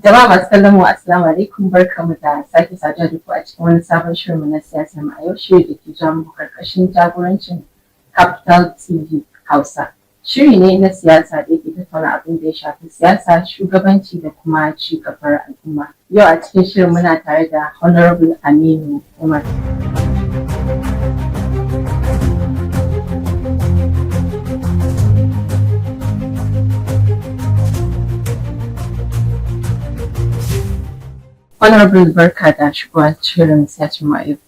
Jama'a masu kallon mu, assalamu alaikum, barkamu da sake saduwa da ku a cikin wani sabon shirin mu na siyasar mu a yau, shiri da ke zuwa muku karkashin jagorancin Capital TV Hausa. Shiri ne na siyasa da yake tattauna abin da ya shafi siyasa, shugabanci da kuma ci gabar al'umma. Yau a cikin shirin muna tare da Honorable Aminu Umar. Honorable, barka da shigowa shirin siyasar mu a yau.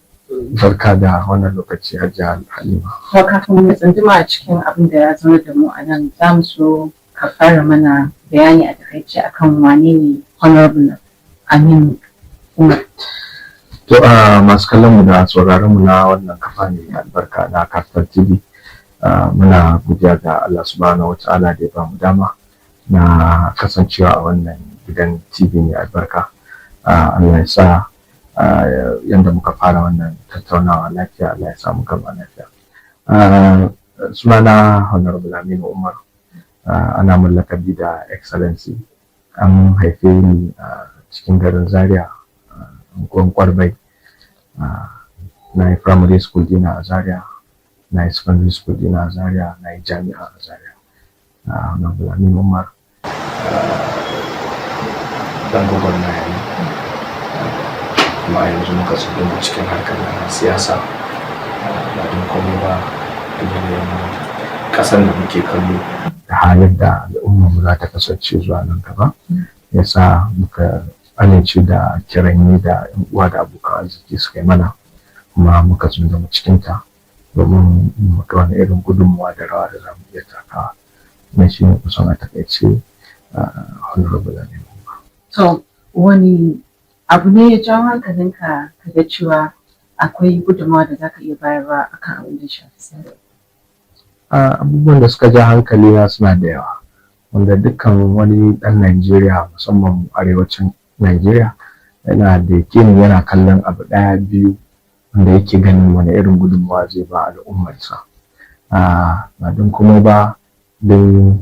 Barka da wannan lokaci, Hajiya Halima. To, kafin mu tsunduma a cikin abin da ya zo da mu a nan, za mu so ka fara mana bayani a takaice akan wane ne Honorable Aminu Umar. To, a masu kallon mu da sauraron mu na wannan kafa mai albarka na Capital TV, muna godiya ga Allah Subhanahu wataala da ya ba mu dama na kasancewa a wannan gidan TV mai albarka. Allah ya sa yanda muka fara wannan tattaunawa lafiya, Allah ya sa mu gama lafiya. Sunana Honorable Aminu Umar, ana mun lakabi da Excellency. An haife ni a cikin garin Zaria, unguwan Kwarbai. Na yi primary school dina a Zaria, na yi secondary school dina a Zaria, na yi jami'a a Zaria. Honorable Aminu Umar dan gwagwarmaya ne, kuma yanzu muka tsunduma cikin harkar na siyasa ba don komai ba yanayin ƙasar da muke kallo da halin da al'ummar mu za ta kasance zuwa nan gaba, ya sa muka amince da kiranye da yan uwa da abokan arziki suka yi mana, kuma muka tsunduma cikinta domin mu ga wani irin gudunmuwa da rawa da za mu iya takawa. Na shi ne kusan a takaice Honorable Aminu Umar. To, wani abu ne ya jawo hankalinka ka ga cewa akwai gudunmawa da za ka iya bayarwa akan abin da ya shafi siyasa? Abubuwan da suka ja hankali na suna da yawa, wanda dukkan wani ɗan Najeriya, musamman arewacin Najeriya, yana da yakinin yana kallon abu ɗaya biyu wanda yake ganin wani irin gudunmawa zai ba al'ummarsa. Ba don komai ba don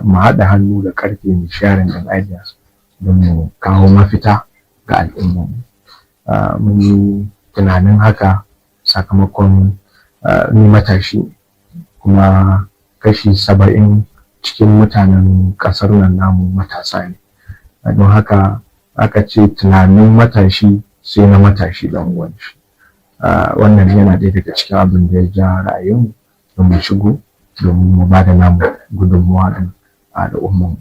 mu haɗa hannu da ƙarfe mu sharing ɗin ideas don mu kawo mafita ga al'ummarmu. Mun yi tunanin haka sakamakon ni matashi, kuma kashi 70 cikin mutanen ƙasar nan namu matasa ne. Don haka aka ce tunanin matashi sai na matashi ɗan uwan shi. Wannan yana ɗaya daga cikin abin da ya ja ra'ayinmu don mu shigo domin mu ba da namu gudunmawa ɗin a al'ummarmu.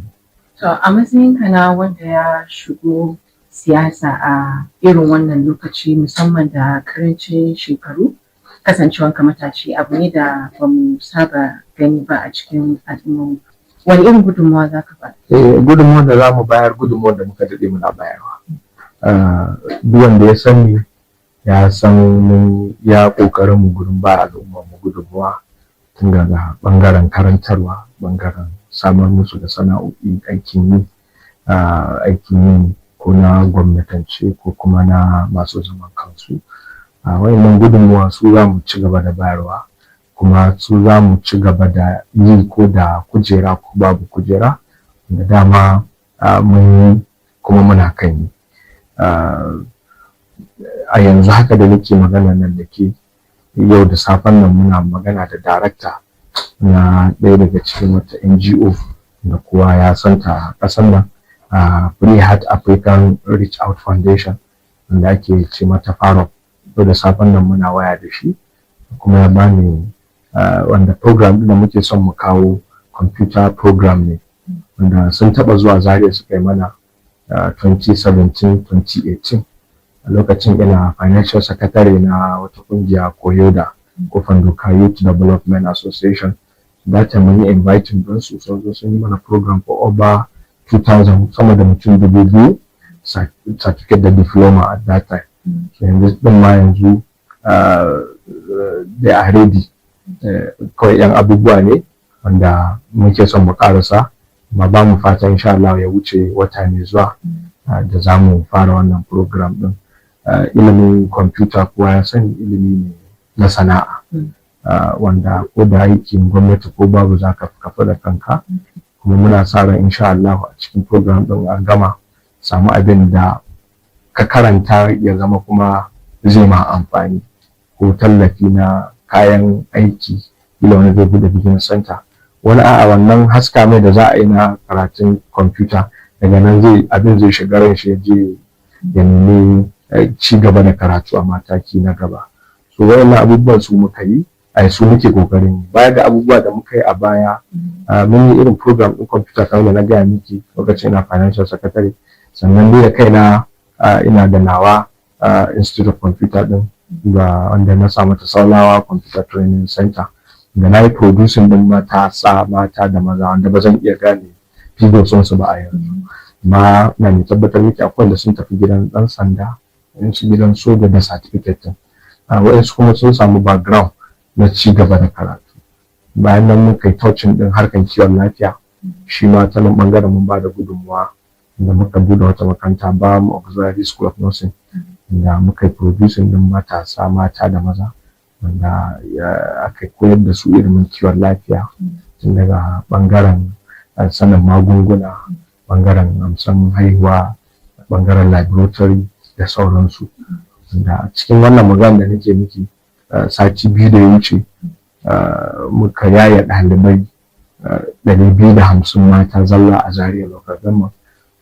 To, a matsayinka na wanda ya shigo siyasa a irin wannan lokaci, musamman da karancin shekaru, kasancewanka matashi abu ne da ba mu saba gani ba a cikin al'ummarmu. Wani irin gudunmawa za ka bayar? Eh, gudunmawar da za mu bayar, gudunmawar da muka daɗe muna bayarwa. Duk wanda ya sani ya san mun ya ƙoƙarin mu gurin ba al'ummar mu gudunmawa, tun daga ɓangaren karantarwa, ɓangaren samar musu da sana'o'i, aikin yi ko na gwamnatance ko kuma na masu zaman kansu. Waɗannan gudunmawa su za mu ci gaba da bayarwa, kuma su za mu ci gaba da yi ko da kujera ko babu kujera, da dama mun yi kuma muna kan yi. A yanzu haka da nake magana nan da ke, yau da safen nan muna magana da darakta na ɗaya daga cikin wata NGO da kowa ya santa a ƙasar nan, Free Heart African Reach Out Foundation, wanda ake ce mata FAROF. Yau da safen nan muna waya da shi, kuma ya bani wanda program ɗin da muke son mu kawo, computer program ne wanda sun taɓa zuwa Zaria suka yi mana 2017 2018. A lokacin ina financial secretary na wata ƙungiya Koyoda, Kofan Doka Youth Development Association. That time mun yi inviting ɗinsu, sun zo sun yi mana program for over 2000, sama da mutum 2000 certificate da diploma at that time. So yanzu ɗin ma yanzu they are ready, kawai yan abubuwa ne wanda muke son mu karasa, amma ba mu fata insha Allah ya wuce wata mai zuwa da za mu fara wannan program ɗin. Ilimin kwamfuta kowa ya sani ilimi ne na sana'a wanda ko da aikin gwamnati ko babu za ka kafa da kanka, kuma muna sa ran insha Allah a cikin program ɗin an gama. Samu abin da ka karanta ya zama kuma zai ma amfani, ko tallafi na kayan aiki, kila wani zai buɗe business center, wani a'a, wannan haska mai da za a yi na karatun kwamfuta, daga nan zai abin zai shiga ran shi, ya je ya nemi ci gaba da karatu a mataki na gaba. So wayannan abubuwan su muka yi, ai su muke kokarin yi. Baya ga abubuwa da muka yi a baya, mun yi irin program ɗin kwamfuta kamar da na gaya miki lokacin ina financial secretary. Sannan ni da kaina ina da nawa Institute of Computer din ga wanda na sa mata Saulawa Computer Training Center, da na yi producing din matasa, mata da maza, wanda ba zan iya gane figures su ba a yanzu. Amma na mai tabbatar miki akwai wanda sun tafi gidan ɗan sanda, waɗansu gidan soja da certificate din, waɗansu kuma sun samu background na ci gaba da karatu. Bayan nan muka yi touching din harkan kiwon lafiya, shi ma ta nan bangaren mun ba da gudunmuwa, da muka bude wata makaranta, BAM Auxiliary School of Nursing, da muka yi producing din matasa, mata da maza, wanda aka koyar da su ilimin kiwon lafiya, tun daga bangaren sanin magunguna, bangaren amsan haihuwa, bangaren laboratory da sauransu. Da cikin wannan magana da nake miki, sati 2 da ya wuce muka yaya ɗalibai 250 mata zalla a Zaria Local Government,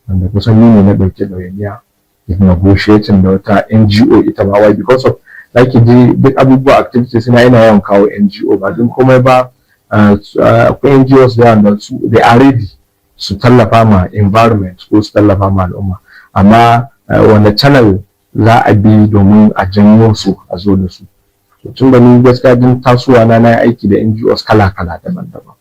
wanda kusan ni ne na ɗauki ɗawainiya negotiating da wata NGO ita ma. Why? Because of like ji duk abubuwa, activities na, ina yawan kawo NGO, ba don komai ba, akwai NGOs da yawan da su they are ready su tallafa ma environment ko su tallafa ma al'umma, amma wanda channel za a bi domin a janyo su, a zo da su? Tun da ni gaskiya din tasowa na, na yi aiki da NGOs kala-kala, daban-daban,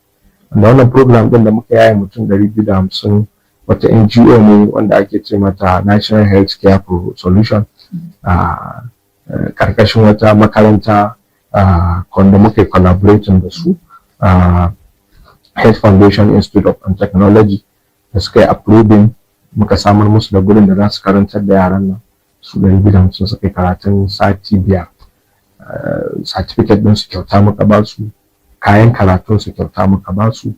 wanda wannan program din da muka yaye mutum 250, wata NGO ne wanda ake ce mata National Health Care Solution, a karkashin wata makaranta wanda muka yi collaborating da su, Health Foundation Institute of Technology, da suka yi approving, muka samar musu da gurin da za su karantar da yaran nan. Su 250 suka yi karatun sati 5. Certificate ɗinsu kyauta muka ba su, kayan karatun su kyauta muka ba su,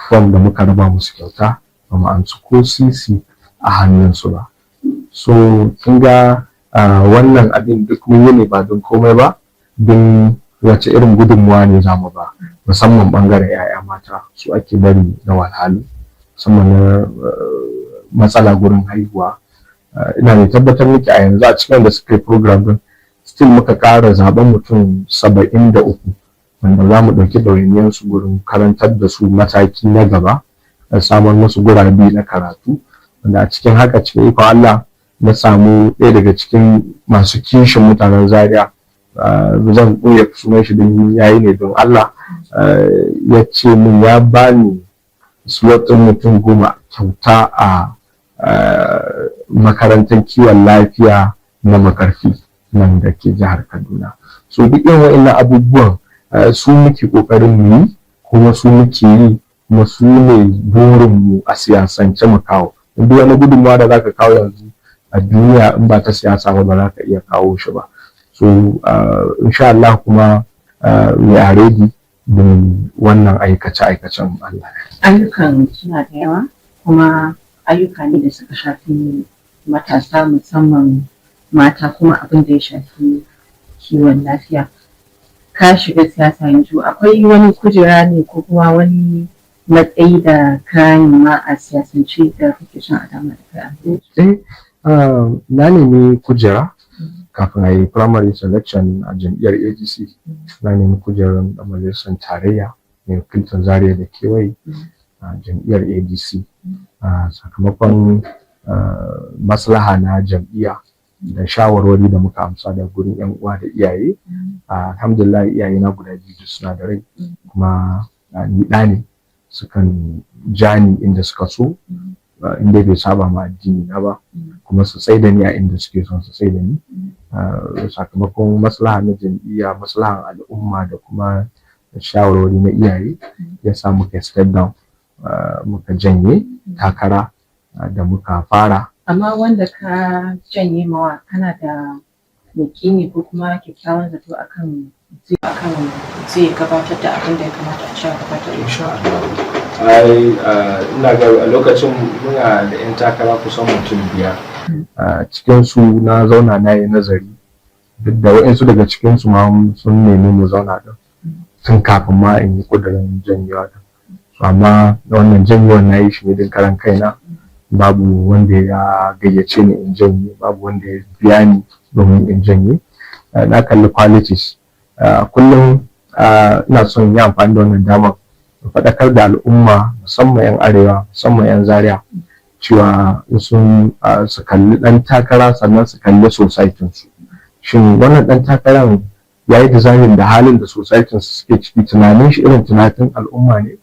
form da muka raba musu kyauta, ba mu amsa ko sisi a hannunsu ba. So kin ga wannan abin duk mun yi ne ba don komai ba, don wace irin gudunmuwa ne za mu ba, musamman bangaren 'ya'ya mata, su ake bari da walhalu, musamman na matsala gurin haihuwa. Ina mai tabbatar miki a yanzu a cikin da suka yi program din, still muka ƙara zaben mutum 73 wanda za mu ɗauki ɗawainiyar su gurin karantar da su mataki na gaba da samar musu gurabe na karatu. Wanda a cikin haka, cikin ikon Allah, na samu ɗaya daga cikin masu kishin mutanen Zaria, zan ɓoye sunan shi don yayi ne don Allah, ya ce min ya bani slot ɗin mutum 10 kyauta a makarantar kiwon lafiya na Makarfi nan da ke jihar Kaduna. So duk irin wa'innan abubuwan su muke ƙoƙarin mu yi, kuma su muke yi, kuma su ne burinmu a siyasance mu kawo. Duk wani gudunmawa da zaka kawo yanzu a duniya, in ba ta siyasa ba, ba za ka iya kawo shi ba. So insha Allah kuma we are ready don wannan aikace-aikacen Allah. Ayyukan suna da yawa, kuma ayyuka ne da suka shafi matasa, musamman mata, kuma abin da ya shafi kiwon lafiya. Ka shiga siyasa yanzu, akwai wani kujera ne ko kuma wani matsayi da ka nema a siyasance da kake son a dama da kai? Eh, na nemi kujera kafin a yi primary selection a jam'iyyar ADC. Na nemi kujerar ɗan majalisar tarayya mai wakiltar Zaria da kewaye a jam'iyyar ADC. Sakamakon maslaha na jam'iyya da shawarwari da muka amsa da gurin 'yan uwa da iyaye, alhamdulillah iyaye na guda biyu duk suna da rai, kuma ni ɗa ne, sukan ja ni inda suka so, inda bai saba ma addini na ba, kuma su tsaida ni a inda suke son su tsaida ni. Sakamakon maslaha na jam'iyya, maslahan al'umma da kuma shawarwari na iyaye, ya sa muka step down, muka janye takara da muka fara. Amma wanda ka janye mawa, kana da yaƙini ko kuma kyakkyawan zato akan zai gabatar da abin da ya kamata a ce ya gabatar? Insha Allah. Ai ina ga a lokacin muna da 'yan takara kusan mutum 5. A cikinsu na zauna na yi nazari, duk da waɗansu daga cikinsu ma sun nemi mu zauna ɗin tun kafin ma in yi ƙudurin janyewa ɗin. Amma wannan janyewar na yi shi ne don karan kaina, babu wanda ya gayyace ni in janye, babu wanda ya biya ni domin in janye. Na kalli qualities. Kullum ina son yi amfani da wannan damar in faɗakar da al'umma, musamman 'yan arewa, musamman 'yan Zaria, cewa sun su kalli ɗan takara, sannan su kalli society su. Shin wannan ɗan takaran ya yi designing da halin da society su suke ciki? Tunanin shi irin tunanin al'umma ne?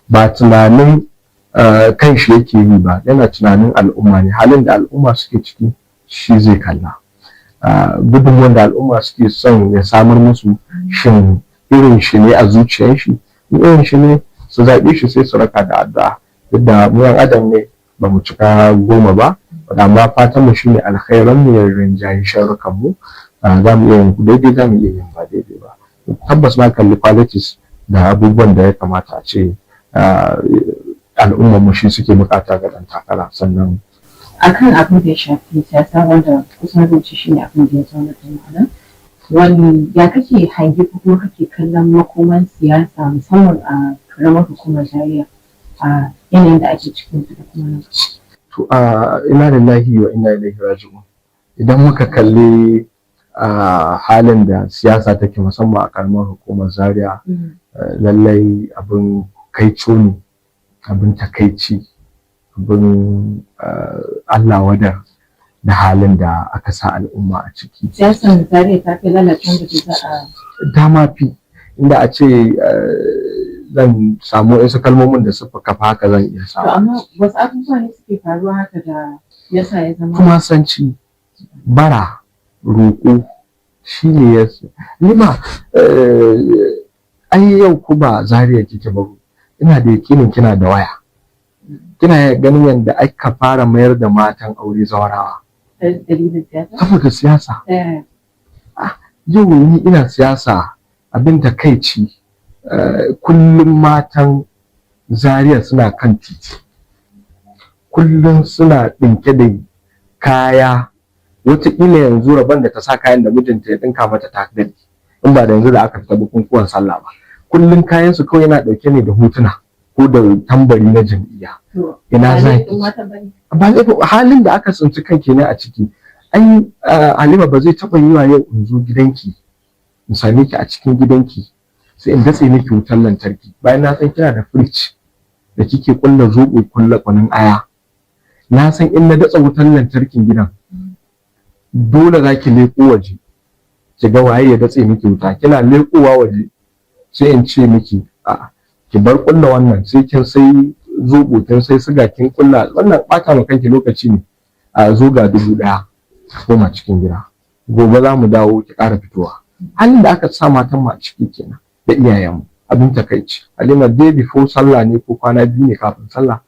Ba tunanin kan shi yake yi ba, yana tunanin al'umma ne. Halin da al'umma suke ciki shi zai kalla, gudunmuwan da al'umma suke son ya samar musu, shin irin shi ne a zuciyar shi? In irin shi ne, su zaɓe shi, sai su raka da addu'a. Duk da mu yan adam ne, ba mu cika 10 ba, amma fatan mu shine alkhairan mu ya rinjayi sharrukan mu. Za mu iya yin daidai, za mu iya yin ba daidai ba. Tabbas na kalli qualities da abubuwan da ya kamata a ce al'ummar mu shi suke bukata ga ɗan takara, sannan Akan abin da ya shafi siyasa, wanda kusan zan ce shine abin da ya zauna da ma'ana wani, ya kake hange ko kuma kake kallon makoman siyasa, musamman a karamar hukumar Zaria, a yanayin da ake cikin da kuma nan? To, a inna lillahi wa inna ilaihi raji'un. Idan muka kalli a halin da siyasa take, musamman a karamar hukumar Zaria, lallai abin kaico ne, abin takaici, abin Allah wadar da halin da aka sa al'umma a ciki. Siyasar Zaria ta fi lalacewa da za a Dama fi inda a ce zan samu wasu kalmomin da suka kafa haka zan iya To, samu. amma wasu abubuwa ne suke faruwa haka da yasa ya zama Tumasanci, bara, roƙo shi ne ya nima. Ai yau ku ba Zaria kike ba, ina da yakinin kina da waya, kina ganin yadda aka fara mayar da matan aure zawarawa. Dalilin siyasa? Saboda siyasa. Yau ni ina siyasa, abin takaici, kullum matan Zaria suna kan titi, kullum suna ɗinke da kaya. Wataƙila yanzu rabon da ta sa kayan da mijinta ya ɗinka mata ta gani, in ba da yanzu da aka fita bukukuwan sallah ba. Kullum kayan su kawai yana ɗauke ne da hotuna ko da tambari na jam'iyya. To, Ina ba za laifin ki matan bane. Ba laifin, halin da aka tsinci kanki ne a ciki. Ai Halima, ba zai taɓa yiwa yau in zo gidanki, in same ki a cikin gidanki, sai in datse miki wutar lantarki, bayan na san kina da fridge da kike kulla zoɓo, kulla kunun aya. Na san in na datse wutar lantarkin gidan, dole za ki leƙo waje ki ga waye ya datse miki wuta. Kina leƙowa waje, sai in ce miki, a'a, ki bar kulla wannan, sai kin sai zoɓo, kin sai siga, kin kulla wannan, ɓata ma kanki lokaci ne. A zo, ga 1000, koma cikin gida, gobe za mu dawo ki ƙara fitowa. Halin da aka sa matan mu a ciki kenan da iyayenmu, abin takaici. Halima, day before sallah ne ko kwana 2 ne kafin sallah,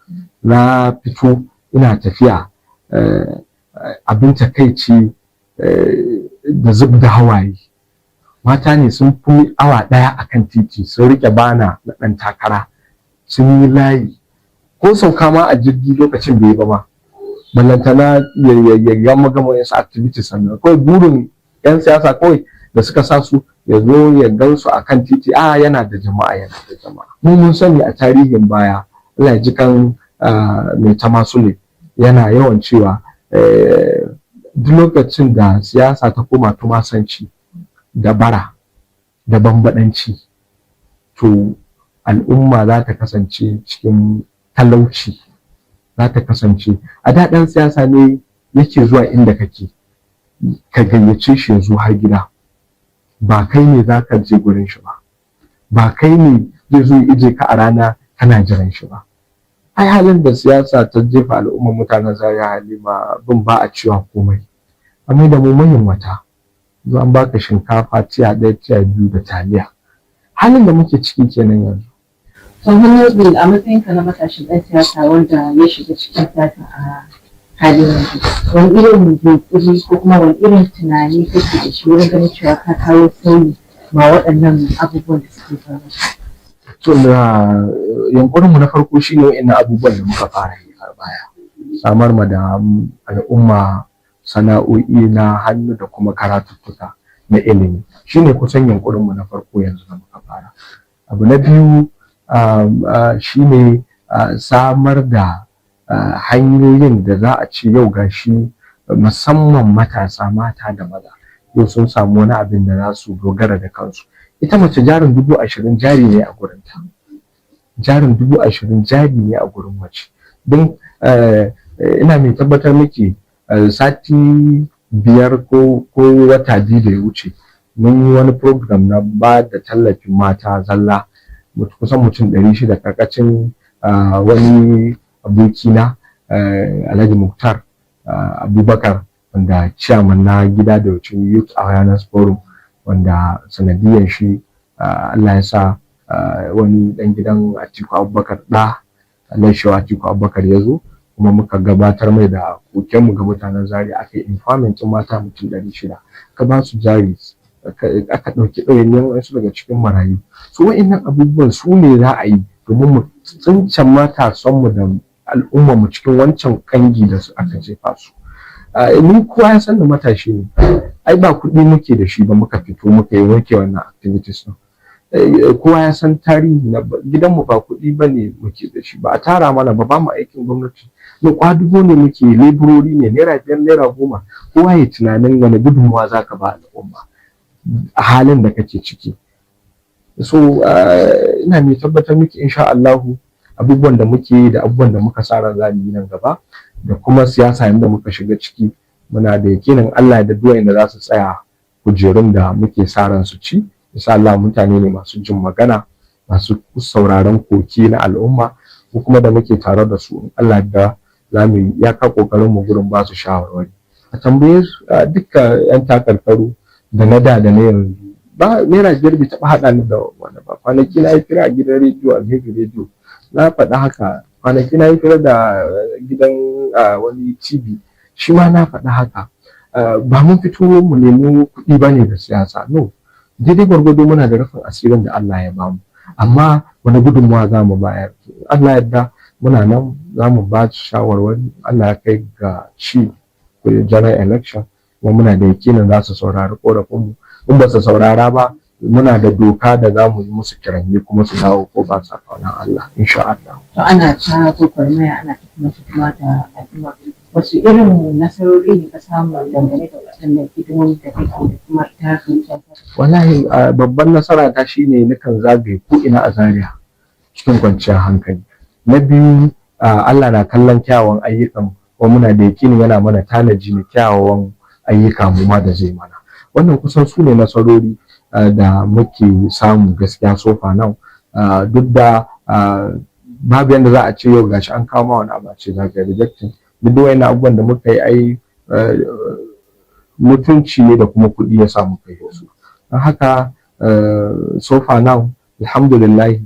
na fito ina tafiya, abin takaici da zub da hawaye. Mata ne sun fi awa 1 a kan titi, sun riƙe banner na ɗan takara, sun yi layi. Ko sauka ma a jirgi lokacin bai yi ba ma, ballantana ya gama gama wasu activities. Sannan kawai burin 'yan siyasa kawai da suka sa su, ya zo ya gan su a kan titi, a yana da jama'a, yana da jama'a. Mu mun sani a tarihin baya, Allah ya ji kan Maitama Sule, yana yawan cewa duk lokacin da siyasa ta koma tumasanci da bara da bambaɗanci, to al'umma za ta kasance cikin talauci. Za ta kasance a da ɗan siyasa ne yake zuwa inda kake, ka gayyace shi ya zo har gida, ba kai ne za ka je gurin shi ba, ba kai ne zai zo ya ije ka a rana kana jiran shi ba. Ai halin da siyasa ta jefa al'ummar mutanen Zaria, Halima, bin ba a cewa komai. Amma da mu mayunwata zo an baka shinkafa tiya 1, tiya 2 da taliya. Halin da muke ciki kenan yanzu. To, Honorable, a matsayinka na matashin ɗan siyasa wanda ya shiga cikin siyasa a halin yanzu, wani irin yunƙuri ko kuma wani irin tunani kake da shi wurin ganin cewa ka kawo sauyi ma waɗannan abubuwan da suke faruwa? To, da yunkurinmu na farko shine wa'innan abubuwan da muka fara yi a baya, samar ma da al'umma sana'o'i na hannu da kuma karatuttuka na ilimi, shine kusan yunkurinmu na farko yanzu da muka fara. Abu na biyu shine samar da hanyoyin da za a ce yau gashi, musamman matasa mata da maza, yau sun samu wani abin da za su dogara da kansu. Ita mace, jarin 20,000 jari ne a gurinta. Jarin 20,000 jari ne a gurin mace. Don ina mai tabbatar miki, sati 5 ko wata 2 da ya wuce, mun yi wani program na ba da tallafin mata zalla, kusan mutum 600, karkashin wani abokina, Alhaji Muktar Abubakar, wanda chairman na gida da Youth Awareness Forum, wanda sanadiyan shi Allah ya sa wani dan gidan Atiku Abubakar da Alhaji Atiku Abubakar ya zo, kuma muka gabatar mai da kokenmu ga mutanen Zaria. Aka yi empowerment mata mutum 600, aka ba su jari, aka ɗauki ɗawainiyar wasu daga cikin marayu. Su wa'innan abubuwan su ne za a yi domin mu tsince matasanmu da al'ummar mu cikin wancan kangi da su aka jefa su. Ni kowa ya san da matashi ne. Ai ba kuɗi muke da shi ba muka fito muka yi muke wannan activities ɗin. Kowa ya san tarihi na gidanmu, ba kuɗi ba ne muke da shi ba, a tara mana ba, ba mu aikin gwamnati mu, kwadugo ne muke, leburori ne, naira 5, naira 10. Kowa ya tunanin wani gudunmawa za ka ba al'umma a halin da kake ciki. So ina mai tabbatar miki, insha Allahu, abubuwan da muke yi da abubuwan da muka sa ran za mu yi nan gaba da kuma siyasa yanda muka shiga ciki, muna da yakinin Allah da duk wanda za su tsaya kujerun da muke sa ran su ci, insha Allah mutane ne masu jin magana, masu sauraron koke na al'umma. Ko kuma da muke tare da su, in Allah da za mu yi iyaka kokarin mu gurin ba su shawarwari. A tambaye dukkan yan takarkaru da na da da na yanzu, ba naira 5 bai taɓa haɗa ni da wani ba. Kwanaki na yi fira a gidan rediyo, a gefe rediyo, na faɗi haka. Kwanaki na yi fira da gidan wani TV, shi ma na faɗi haka. Ba mun fito mu nemi kuɗi ba ne da siyasa, no. Daidai gwargwado muna da rufin asirin da Allah ya bamu, amma wani gudunmawa za mu bayar? Allah yadda muna nan za mu ba su shawarwari. Allah ya kai ga ci general election, kuma muna da yakinin za su saurari korafinmu. In ba su saurara ba, muna da doka da za mu yi musu kiranye kuma su dawo, ko ba sa kaunar Allah, insha Allah. To, ana ta gwagwarmaya, ana ta kuma fitowa da al'umma. Wasu irin nasarori ne ka samu dangane da waɗannan hidimomi da kake da kuma ita harkar siyasa? Wallahi babban nasara ta shine nakan zagaye ko ina a Zaria cikin kwanciyar hankali. Na biyu, Allah na kallon kyawawan ayyukan kuma muna da yakinin yana mana tanaji na kyawawan ayyuka mu ma da zai mana. Wannan kusan su ne nasarori da muke samu gaskiya so far now, duk da babu yanda za a ce yau gashi an kawo ma wani abu a ce za ka yi rejecting. Duk da wayannan abubuwan da muka yi, ai mutunci ne da kuma kuɗi ya sa muka yi su. Don haka so far now, alhamdulillah,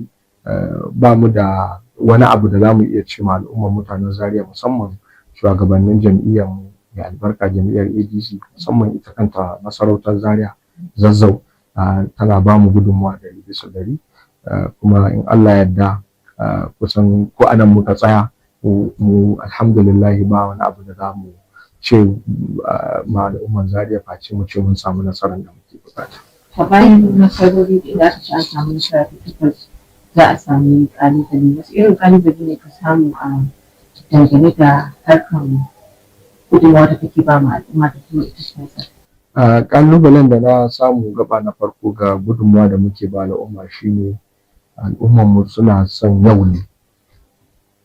ba mu da wani abu da za mu iya ce ma al'ummar mutanen Zaria, musamman shugabannin jam'iyyar mu mai albarka, jam'iyyar ADC, musamman ita kanta masarautar Zaria Zazzau, tana ba mu gudunmawa 100%. Kuma in Allah yarda, kusan ko anan muka tsaya mu, alhamdulillah, ba wani abu da za mu ce ma al'ummar Zaria face mu ce mun samu nasarar da muke bukata. A bayan nasarori da aka ci, an samu nasara, ta tabbas za a sami ƙalubale. Wasu irin ƙalubale ne ka samu a dangane da harkar gudunmawa da kake ba ma al'umma da kuma ita siyasa? Ƙalubalen da na samu gaba na farko ga gudunmawa da muke ba al'umma shine al'ummar mu suna son yau ne.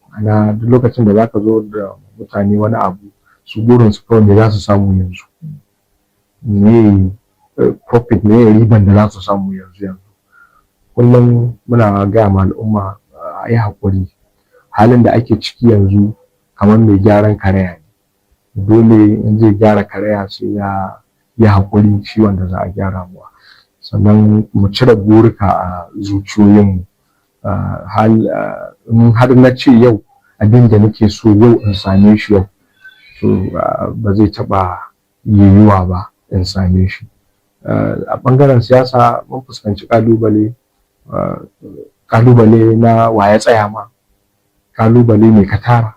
Ma'ana, duk lokacin da zaka zo da mutane wani abu, su burin su kawai me za su samu yanzu, me profit, me riban da za su samu yanzu yanzu. Kullum muna gaya ma al'umma a yi haƙuri, halin da ake ciki yanzu kamar mai gyaran karaya ne, dole in zai gyara karaya sai ya yi haƙuri shi wanda za a gyara mawa. Sannan mu cire burika a zuciyoyinmu. In har na ce yau abin da nake so yau in same shi yau, to ba zai taɓa yiwuwa ba in same shi. A ɓangaren siyasa mun fuskanci ƙalubale. Kalubale na wa ya tsaya ma, kalubale mai ka tara,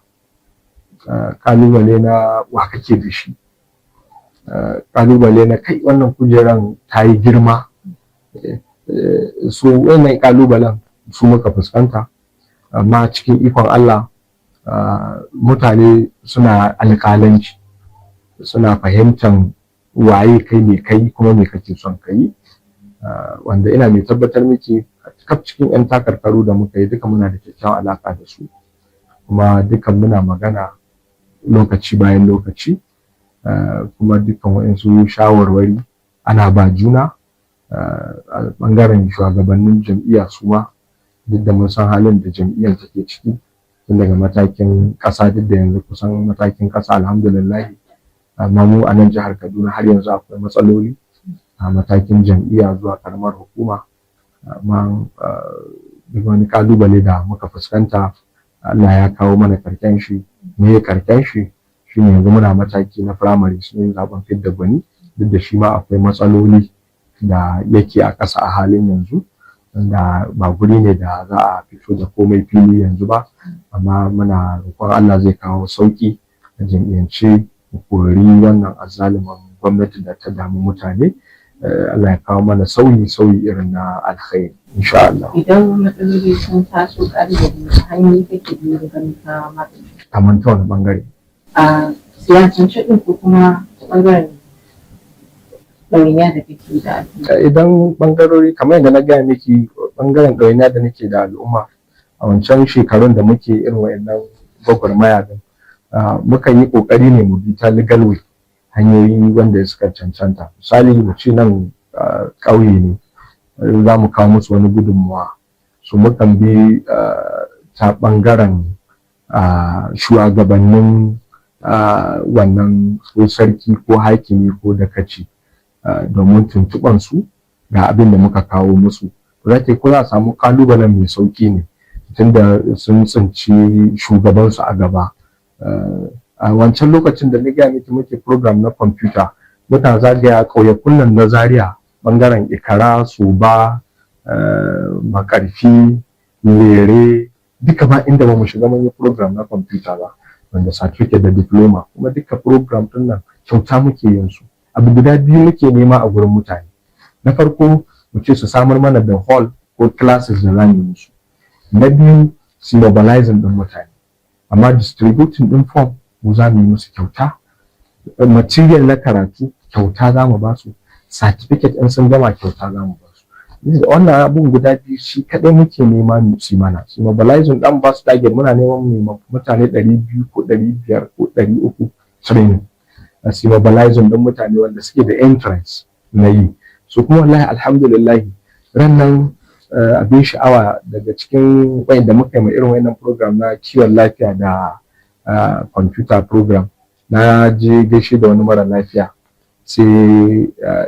kalubale na wa kake da shi, kalubale na kai wannan kujeran ta yi girma. So wannan kalubalen su muka fuskanta, amma cikin ikon Allah mutane suna alƙalanci, suna fahimtan waye kai, me kai, kuma me kake son ka yi. Wanda ina mai tabbatar miki, kaf cikin 'yan takarkaru da muka yi, duka muna da kyakkyawan alaƙa da su, kuma dukan muna magana lokaci bayan lokaci, kuma dukkan waɗansu shawarwari ana ba juna. A ɓangaren shugabannin jam'iyya su ma, duk da mun san halin da jam'iyyar take ciki tun daga matakin ƙasa, duk da yanzu kusan matakin ƙasa alhamdulillahi, amma mu a nan jihar Kaduna har yanzu akwai matsaloli a matakin jam'iyya zuwa ƙaramar hukuma. Amma duk wani ƙalubale da muka fuskanta, Allah ya kawo mana ƙarshen shi. Me ƙarshen shi? Shine yanzu muna mataki na primary, sun zaɓen fidda gwani, duk da shi ma akwai matsaloli da yake a ƙasa a halin yanzu, wanda ba guri ne da za a fito da komai fili yanzu ba, amma muna roƙon Allah zai kawo sauƙi a jam'iyyance, mu kori wannan azzaluman gwamnati da ta damu mutane. Allah ya kawo mana sauyi, sauyi irin na alkhairi, insha Allah. Idan matsaloli sun taso, ƙalubale, hanyoyi kake bi da ganin ka magance? Kamar ta wani ɓangare? A siyasance ɗin ko kuma ta ɓangaren ɗawainiya da kake da al'umma? Idan ɓangarori, kamar yadda na gaya miki, ɓangaren ɗawainiya da nake da al'umma, a wancan shekarun da muke irin wa'annan gwagwarmaya din, mukan yi ƙoƙari ne mu bi ta legal way, hanyoyi wanda suka cancanta. Misali, mu ce nan ƙauye ne, za mu kawo musu wani gudunmawa, so mukan bi ta ɓangaren shugabannin wannan, ko sarki ko hakimi ko dakaci, domin tuntuɓan su ga abin da muka kawo musu. Za ko za a samu ƙalubalen mai sauƙi ne, tunda sun tsinci shugabansu a gaba. A wancan lokacin da na gaya miki muke program na kwamfuta, muna zagaya ƙauyakun nan na Zaria, ɓangaren Ikara, Soba, Makarfi, Lere, duka ba inda ba mu shiga mun yi program na kwamfuta ba, wanda certificate da diploma. Kuma duka program ɗin nan kyauta muke yin su. Abu guda biyu muke nema a gurin mutane: na farko, mu ce su samar mana da hall ko classes da za mu yi musu; na biyu, su mobilizing ɗin mutane. Amma distributing ɗin form mu za mu yi musu kyauta, material na karatu kyauta za mu ba su, certificate in sun gama kyauta za mu ba su. Wannan abun guda biyu shi kaɗai muke nema su mana, su mobilizing ɗan ba su target. Muna neman mu mutane 200 ko 500 ko 300 training, su mobilizing ɗin mutane wanda suke da interest na yi su. Kuma wallahi alhamdulillah, ran nan abin sha'awa, daga cikin wayanda muka yi ma irin wayannan program na kiwon lafiya da computer program, na je gaishe da wani mara lafiya, sai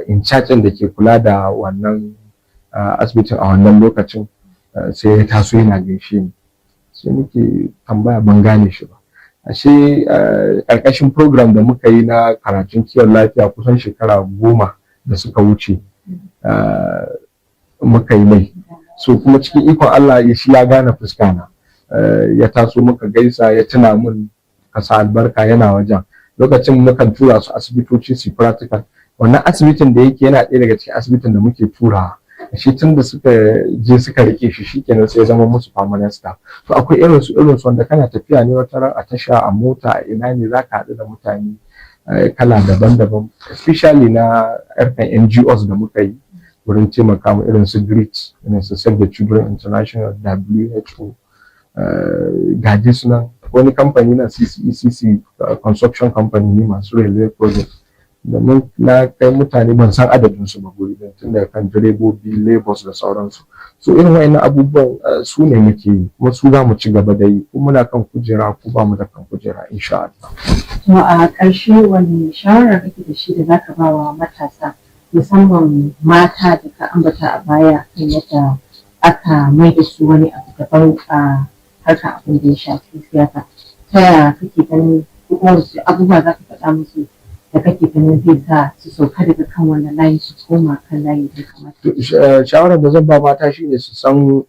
in charge da ke kula da wannan asibitin a wannan lokacin sai ya taso yana gaishe ni. Sai nake tambaya, ban gane shi ba, ashe ƙarƙashin program da muka yi na karatun kiwon lafiya kusan shekara 10 da suka wuce muka yi mai. So kuma cikin ikon Allah shi ya gane fuska na, ya taso muka gaisa, ya tuna mun kasa albarka. Yana wajen lokacin mukan tura su asibitoci su practical. Wannan asibitin da yake yana ɗaya daga cikin asibitin da muke turawa shi. Tun da suka je suka rike shi, shikenan, sai ya zama musu permanent staff. To akwai irin su, irin su wanda kana tafiya ne wata ran a tasha, a mota, a ina ne, zaka haɗu da mutane kala daban-daban, especially na harkan NGOs da muka yi wurin taimaka mu, irin su GREET, irin su Save the Children International, WHO, gaji sunan wani kamfani na CCECC construction company ne, masu railway project da mun na kai mutane, ban san adadin su ba, guri din, tun daga kan direbobi, labours da sauransu. So irin wayannan abubuwan su ne muke yi, kuma su za mu ci gaba da yi, ko muna kan kujera ko ba mu da kan kujera, insha Allah. To a ƙarshe, wani shawara kake da shi da zaka ba wa matasa, musamman mata da ka ambata a baya, kan yadda aka mai da su wani abu daban a harkar abin da ya shafi siyasa? Ta yaya kake ganin, ko kuma wasu abubuwa za ka faɗa musu da kake ganin zai sa su sauka daga kan wannan layi su koma kan layi da ya kamata? Shawarar da zan ba mata shine su san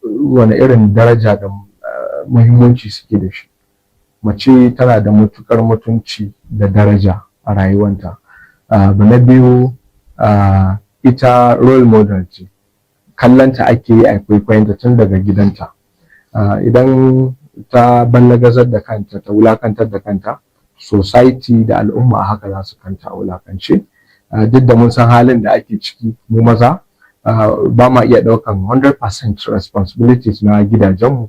Wani irin daraja da muhimmanci suke da shi. Mace tana da matukar mutunci da daraja a rayuwanta. Abu na biyu, ita role model ce, kallonta ake yi a kwaikwayonta tun daga gidanta. Idan ta ballagazar da kanta, ta wulakantar da kanta, society da al'umma a haka za su kanta a wulakance. Duk da mun san halin da ake ciki, mu maza ba ma iya ɗaukan 100% responsibilities na gidajenmu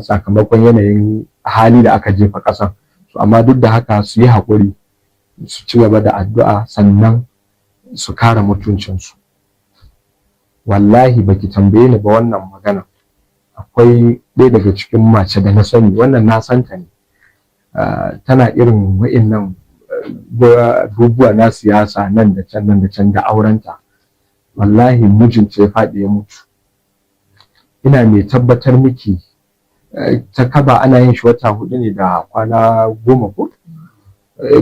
sakamakon yanayin hali da aka jefa ƙasan. So, amma duk da haka su yi haƙuri, su ci gaba da addu'a, sannan su kare mutuncinsu. Wallahi baki tambaye ni ba wannan magana, akwai ɗaya daga cikin mace da na sani, wannan na santa ne, tana irin wa'innan abubuwa na siyasa nan da can, nan da can, da aurenta. Wallahi mijinta ya faɗi ya mutu. Ina mai tabbatar miki, ta kaba ana yin shi wata 4 ne da kwana 10,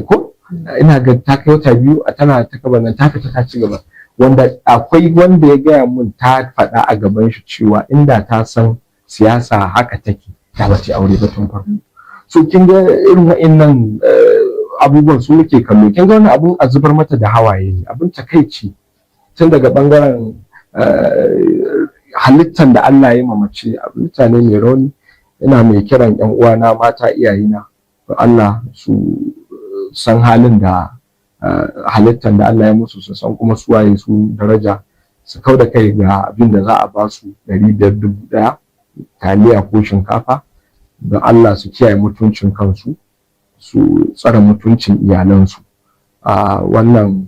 ko ina ga ta kai wata 2 tana ta kaba nan, ta fita ta ci gaba. Wanda akwai wanda ya gaya mun ta faɗa a gaban shi cewa inda ta san siyasa haka take, da ba ta aure ba tun farko. So kin ga irin wa'innan abubuwan su muke kallo. Kin ga wannan abun a zubar mata da hawaye ne, abun takaici, tun daga bangaren halittan da Allah ya yi ma mace, halitta ne mai rauni. Ina mai kiran yan uwana mata, iyayena, Allah su san halin da halittan da Allah ya musu, su san kuma su waye su daraja, su kau da kai ga abin da za a ba su 500, 1000, taliya ko shinkafa. Don Allah su kiyaye mutuncin kansu, su tsare mutuncin iyalansu. A wannan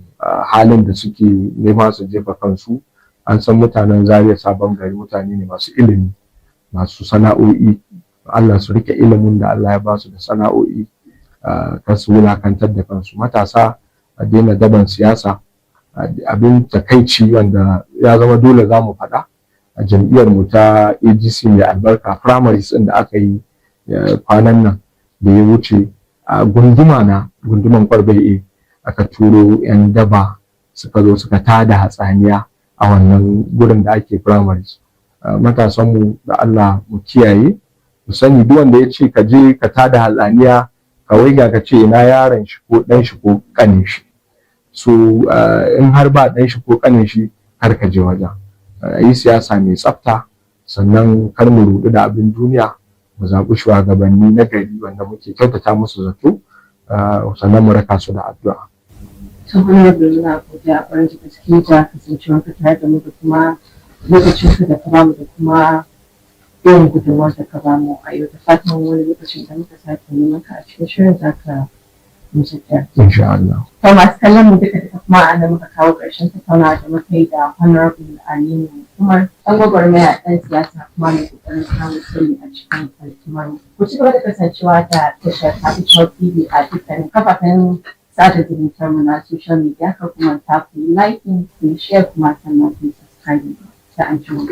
halin da suke nema su jefa kansu, an san mutanen Zaria Sabon Gari mutane ne masu ilimi, masu sana'o'i. Allah su rike ilimin da Allah ya ba su da sana'o'i, kar su wulakantar da kansu. Matasa, a daina daban siyasa. Abin takaici wanda ya zama dole za mu faɗa, a jam'iyyar mu ta AGC mai albarka, primaries ɗin da aka yi kwanan nan da ya wuce, a gunduma na gunduman Kwarbai A, aka turo 'yan daba suka zo suka tada hatsaniya a wannan gurin da ake primaries. Matasanmu, da Allah mu kiyaye, mu sani duk wanda ya ce ka je ka tada hatsaniya, ka waiga ka ce ina yaron shi ko ɗan shi ko ƙanin shi. So in har ba ɗan shi ko ƙanin shi, kar ka je wajen. Yi siyasa mai tsafta, sannan kar mu ruɗu da abin duniya. Mu zaɓi shugabanni na gari wanda muke kyautata musu zato, sannan mu raka su da addu'a. To, Honorable, muna godiya ƙwarai da gaske da kasancewarka tare da mu da kuma lokacin ka da ka bamu da kuma irin gudunmawar da ka bamu a yau. Da fatan wani lokacin da muka sake neman ka a cikin shirin, za ka musu kira. Insha Allah. To, masu kallon mu duka duka kuma a nan muka kawo ƙarshen tattaunawa da muka yi da Honorable Aminu Umar, ɗan gwagwarmaya, ɗan siyasa, kuma mai ƙoƙarin samun sauyi a cikin al'ummar mu. Ku ci gaba da kasancewa da tashar Capital TV a dukkanin kafafen sada zumuntar mu na social media. Kar ku manta ku yi liking, ku yi share, kuma sannan ku yi subscribing. Sai an jima.